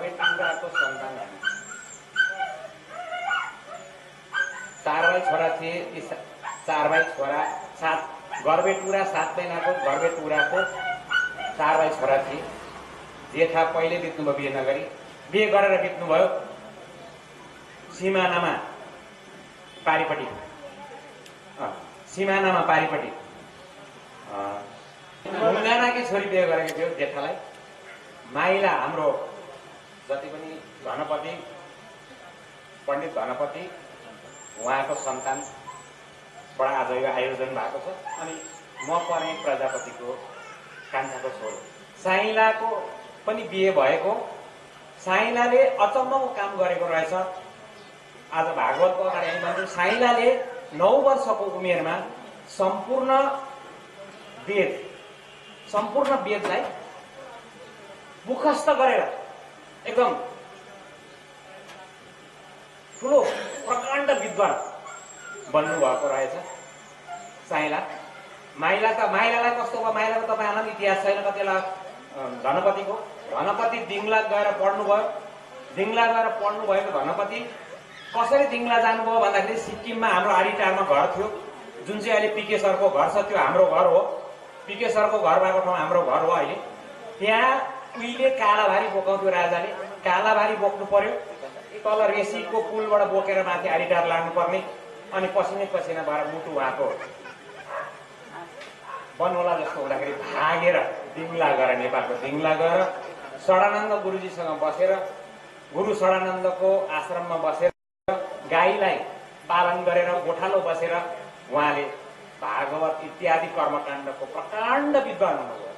घरबेटीको सन्तान हामी 4 भाइ छोरा थिए। ती 4 भाइ छोरा 7 घरबेटुरा 7 महिनाको घरबेटुराको 4 भाइ छोरा थिए। जेठा पहिले बित्नुभयो बिहे नगरी, बिहे गरेर बित्नुभयो सिमानामा पारिपट्टि ढुङ्गानाकी छोरी बिहे गरेको थियो जेठालाई। माइला हाम्रो जति पनि धनपति पण्डित धनपति उहाँको सन्तानबाट आज यो आयोजन भएको छ। अनि म पर्ने प्रजापतिको कान्छाको छोरो साइलाको पनि बिहे भएको। साइलाले अचम्मको काम गरेको रहेछ। आज भागवतको अगाडि हामी भन्छौँ साइलाले 9 वर्षको उमेरमा सम्पूर्ण वेदलाई मुखस्त गरेर एकदम ठुलो प्रकाण्ड विद्वान बन्नुभएको रहेछ साइला। माइलालाई कस्तो भयो? माइलाको तपाईँहरूलाई इतिहास छैन कतिलाई। धनपति दिङला गएर पढ्नुभयो। दिङला गएर पढ्नुभएको धनपति कसरी दिङला जानुभयो भन्दाखेरि सिक्किममा हाम्रो आडिटारमा घर थियो, जुन चाहिँ अहिले पिके सरको घर छ, त्यो हाम्रो घर हो। पिके सरको घर भएको ठाउँ हाम्रो घर हो अहिले। त्यहाँ उहिले कालाभारी बोकाउँथ्यो राजाले। कालाभारी बोक्नु पर्यो, तल रेसीको पुलबाट बोकेर माथि आडिटार लाग्नुपर्ने। अनि पसिना भएर मुटु उहाँको बनोला जस्तो हुँदाखेरि भागेर दिङला गएर नेपालको दिङला गएर षडानन्द गुरुजीसँग बसेर गुरु षडानन्दको आश्रममा बसेर गाईलाई पालन गरेर गोठालो बसेर उहाँले भागवत इत्यादि कर्मकाण्डको प्रकाण्ड विद्वान हुनुभयो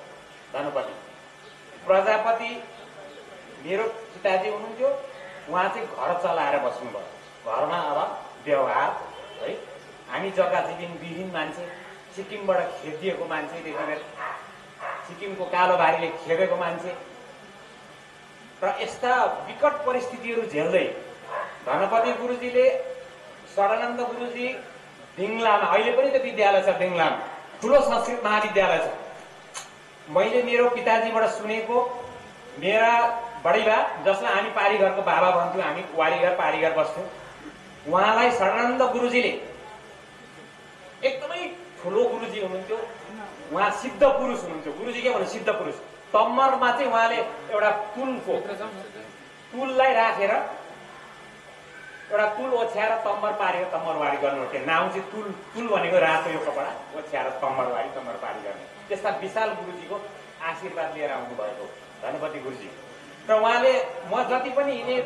धनपति। प्रजापति मेरो पिताजी हुनुहुन्थ्यो, उहाँ चाहिँ घर चलाएर बस्नुभयो। घरमा अब व्यवहार है, हामी जग्गा विहीन मान्छे, सिक्किमबाट खेदिएको मान्छेदेखि लिएर सिक्किमको कालोबारीले खेदेको मान्छे र यस्ता विकट परिस्थितिहरू झेल्दै धनपति गुरुजीले षडानन्द गुरुजी दिङलामा, अहिले पनि त विद्यालय छ दिङलामा, ठुलो संस्कृत महाविद्यालय छ। मैले मेरो पिताजीबाट सुनेको, मेरा बडीबा जसलाई हामी पारीघरको बाबा भन्थ्यौँ, हामी वारीघर पारीघर बस्थ्यौँ, उहाँलाई षडानन्द गुरुजीले एकदमै ठुलो गुरुजी हुनुहुन्थ्यो। उहाँ सिद्ध पुरुष हुनुहुन्थ्यो। गुरुजी के भन्नु? सिद्ध पुरुष। तम्मरमा चाहिँ उहाँले एउटा तुललाई राखेर एउटा तुल ओछ्याएर तम्मर पारेर तम्मरवारी गर्नुहुन्थ्यो। नाउँ चाहिँ तुल भनेको रातो यो कपडा ओछ्याएर तम्मर पारी गर्ने। त्यस्ता विशाल गुरुजीको आशीर्वाद लिएर आउनु भएको धनपति गुरुजी। र उहाँले म जति पनि हिँडे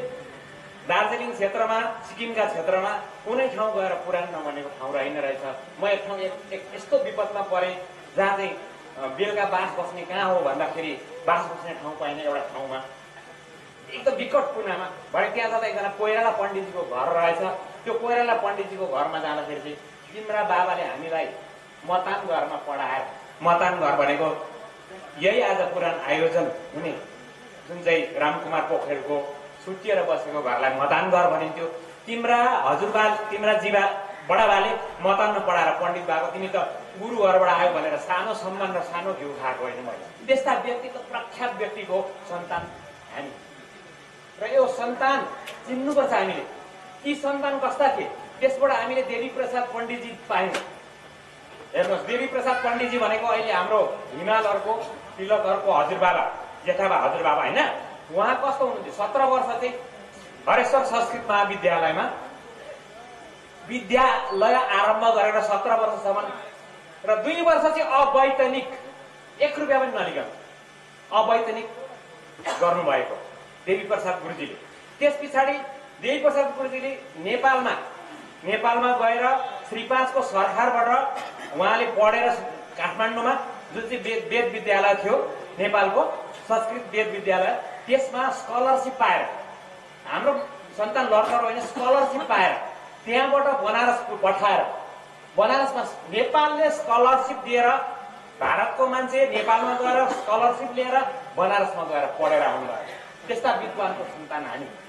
दार्जिलिङ क्षेत्रमा, सिक्किमका क्षेत्रमा कुनै ठाउँ गएर पुराण नबनेको ठाउँ रहेन रहेछ। म एक ठाउँ यस्तो विपदमा परेँ जहाँ चाहिँ बेलुका बास बस्ने कहाँ हो भन्दाखेरि बास बस्ने ठाउँ पाइने एउटा ठाउँमा एकदम विकट कुनामा भने त्यहाँ जाँदा एकजना कोइराला पण्डितजीको घर रहेछ। त्यो कोइराला पण्डितजीको घरमा जाँदाखेरि चाहिँ तिम्रा बाबाले हामीलाई मतान घरमा पढाएर, मतान घर भनेको यही आज पुराण आयोजन हुने जुन चाहिँ रामकुमार पोखरेलको छुट्टिएर बसेको घरलाई मतान घर भनिन्थ्यो। तिम्रा हजुरबा, तिम्रा जीवा बडाबाले मतानमा पढाएर पण्डित भएको, तिमी त गुरुघरबाट आयो भनेर सानो सम्मान र सानो घिउ खाएको होइन मैले। त्यस्ता व्यक्तिको प्रख्यात व्यक्तिको सन्तान हामी र यो सन्तान चिन्नुपर्छ हामीले। ती सन्तान कस्ता थिए? त्यसबाट हामीले देवी प्रसाद पण्डितजी पायौँ। हेर्नुहोस्, देवी प्रसाद पण्डितजी भनेको अहिले हाम्रो हिमालहरूको तिलकहरूको हजुरबाबा, जेठाबा हजुरबाबा होइन। उहाँ कस्तो हुनुहुन्थ्यो? 17 वर्ष चाहिँ हरेश्वर संस्कृत महाविद्यालयमा विद्यालय आरम्भ गरेर 17 वर्षसम्म र 2 वर्ष चाहिँ अवैतनिक, 1 रुपियाँ पनि नलिकन अवैतनिक गर्नुभएको देवी प्रसाद गुरुजीले। त्यस पछाडि देवी प्रसाद गुरुजीले नेपालमा गएर श्रीपाँचको सरकारबाट उहाँले पढेर काठमाडौँमा जुन चाहिँ वेद विद्यालय थियो नेपालको संस्कृत वेद विद्यालय, त्यसमा स्कलरसिप पाएर, हाम्रो सन्तान लड्कर होइन, स्कलरसिप पाएर त्यहाँबाट बनारस पठाएर, बनारसमा नेपालले स्कलरसिप दिएर भारतको मान्छे नेपालमा गएर स्कलरसिप लिएर बनारसमा गएर पढेर आउनुभयो। त्यस्ता विद्वानको सन्तान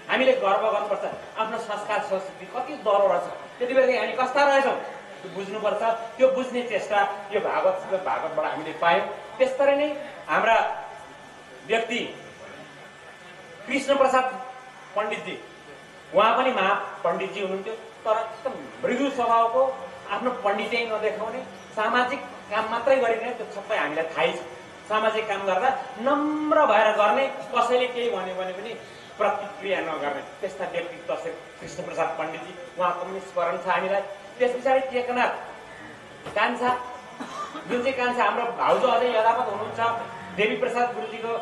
हामीले गर्व गर्नुपर्छ। आफ्नो संस्कार संस्कृति कति दह्रो रहेछ, त्यति बेला हामी कस्ता रहेछौँ त्यो बुझ्नुपर्छ। त्यो बुझ्ने चेष्टा यो भागवतबाट हामीले पायौँ। त्यस्तै नै हाम्रा व्यक्ति कृष्ण प्रसाद पण्डितजी, उहाँ पनि महापण्डितजी हुनुहुन्थ्यो, तर एकदम मृदु स्वभावको, आफ्नो पण्डितै नदेखाउने, सामाजिक काम मात्रै गरिने, त्यो सबै हामीलाई थाहै छ। सामाजिक काम गर्दा नम्र भएर गर्ने, कसैले केही भन्यो भने पनि प्रतिक्रिया नगर्ने, त्यस्ता व्यक्तित्व कृष्ण प्रसाद पण्डितजी, उहाँको पनि स्मरण छ हामीलाई। त्यस पछाडि टेकनाथ कान्छा, जुन चाहिँ कान्छा हाम्रो भाउजू अझै यथावत हुनुहुन्छ, देवी प्रसाद गुरुजीको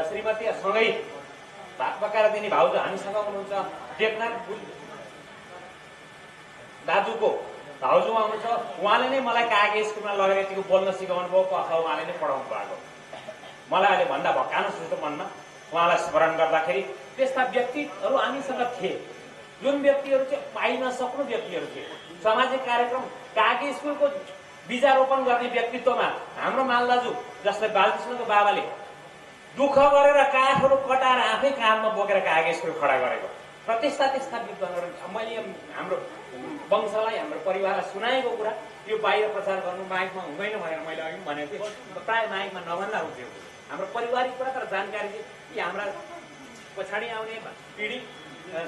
श्रीमती सँगै भात पकाएर दिने भाउजू हामीसँग हुनुहुन्छ। टेकनाथ दाजुको भाउजू हुनुहुन्छ, उहाँले नै मलाई कागे स्कुलमा लगेर यतिको बोल्न सिकाउनु भयो, क ख उहाँले नै पढाउनु भएको। मलाई अहिले भन्दा भक्कानो जस्तो मनमा उहाँलाई स्मरण गर्दाखेरि त्यस्ता व्यक्तिहरू हामीसँग थिए, जुन व्यक्तिहरू चाहिँ पाइ नसक्नु व्यक्तिहरू थिए। सामाजिक कार्यक्रम कागे स्कुलको बीजारोपण गर्ने व्यक्तित्वमा हाम्रो मालदाजु, जसले बालकृष्णको बाबाले दुःख गरेर काठहरू कटाएर आफै काममा बोकेर कागे स्कुल खडा गरेको, र त्यस्ता विद्वानहरू मैले हाम्रो वंशलाई, हाम्रो परिवारलाई सुनाएको कुरा यो बाहिर प्रचार गर्नु माइकमा हुँदैन भनेर मैले अघि भनेको थिएँ। प्राय माइकमा नभन्दा हुन्थ्यो। हाम्रो पारिवारिक कुरा, तर जानकारी चाहिँ यी हाम्रा पछाडि आउने पिँढी,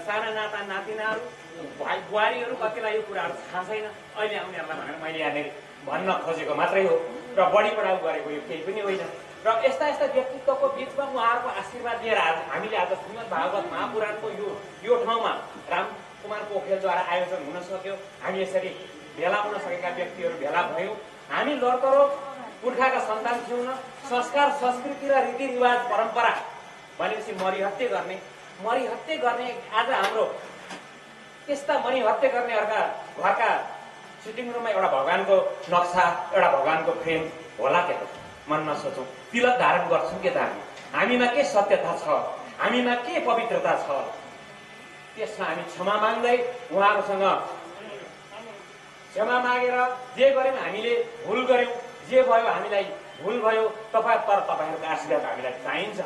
साना नाता नातिनाहरू, भाइ बुहारीहरू कतिलाई यो कुराहरू थाहा छैन। अहिले आउनेहरूलाई भनेर मैले यहाँनिर भन्न खोजेको मात्रै हो, र बढी बढाउ गरेको यो केही पनि होइन। र यस्ता व्यक्तित्वको बिचमा उहाँहरूको आशीर्वाद लिएर हामीले आज श्रीमद् भागवत महापुराणको यो ठाउँमा रामकुमार पोखरेलद्वारा आयोजन हुन सक्यो। हामी यसरी भेला हुन सकेका व्यक्तिहरू भेला भयौँ। हामी लडतरो पुर्खाका सन्तान थियौँ न। संस्कार, संस्कृति र रीतिरिवाज परम्परा भनेपछि मरिहत्ते गर्ने आज हाम्रो त्यस्ता मरिहत्ते गर्नेहरूका घरका सिटिङ रुममा एउटा भगवानको नक्सा, एउटा भगवानको फ्रेम होला के त? मनमा सोचौँ, तिलक धारण गर्छौँ के त? हामीमा के सत्यता छ, हामीमा के पवित्रता छ? त्यसमा हामी क्षमा माग्दै उहाँहरूसँग क्षमा मागेर जे गर्यौँ, हामीले भुल गर्यौँ, जे भयो हामीलाई भुल भयो, तर तपाईँहरूको आशीर्वाद हामीलाई चाहिन्छ।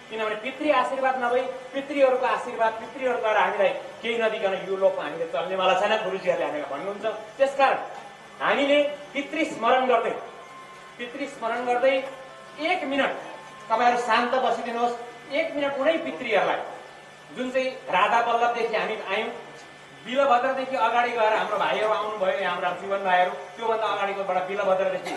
किनभने पितृ आशीर्वाद नभई पितृहरूको आशीर्वाद, पितृहरूद्वारा हामीलाई केही नदिकन यो लोकमा हामीले चल्नेवाला छैन, गुरुजीहरूले हामीलाई भन्नुहुन्छ। त्यसकारण हामीले पितृ स्मरण गर्दै 1 मिनट तपाईँहरू शान्त बसिदिनुहोस्। 1 मिनट कुनै पितृहरूलाई, जुन चाहिँ राधा बल्लभदेखि हामी आयौँ, बिलभद्रदेखि अगाडि गएर हाम्रो भाइहरू आउनुभयो, हाम्रो जीवन भाइहरू, त्योभन्दा अगाडिकोबाट बिलभद्रदेखि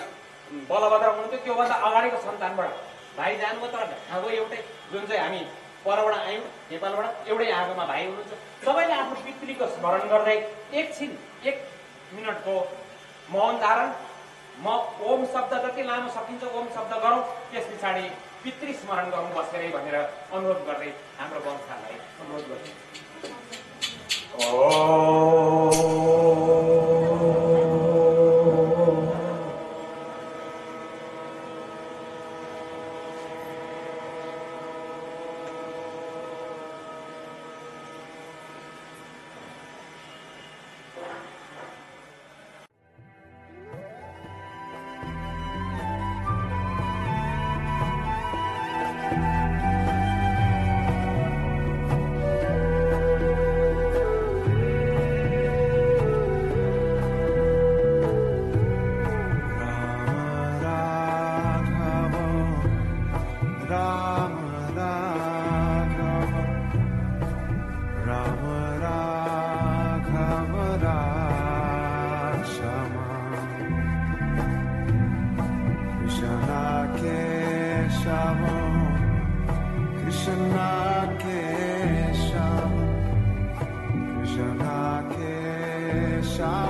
बलभद्र हुनुहुन्थ्यो, त्योभन्दा अगाडिको सन्तानबाट भाइ जानुभयो, तर हाम्रो एउटै, जुन चाहिँ हामी परबाट आयौँ नेपालबाट, एउटै आगोमा भाइ हुनुहुन्छ। सबैले आफ्नो पितृको स्मरण गर्दै 1 मिनटको मौन धारण, ओम शब्द जति लामो सकिन्छ ओम शब्द गरौँ, त्यस पछाडि पितृ स्मरण गरौँ बसेरै भनेर अनुरोध गर्दै हाम्रो वंशलाई अनुरोध गर्छु। Krishna Keshav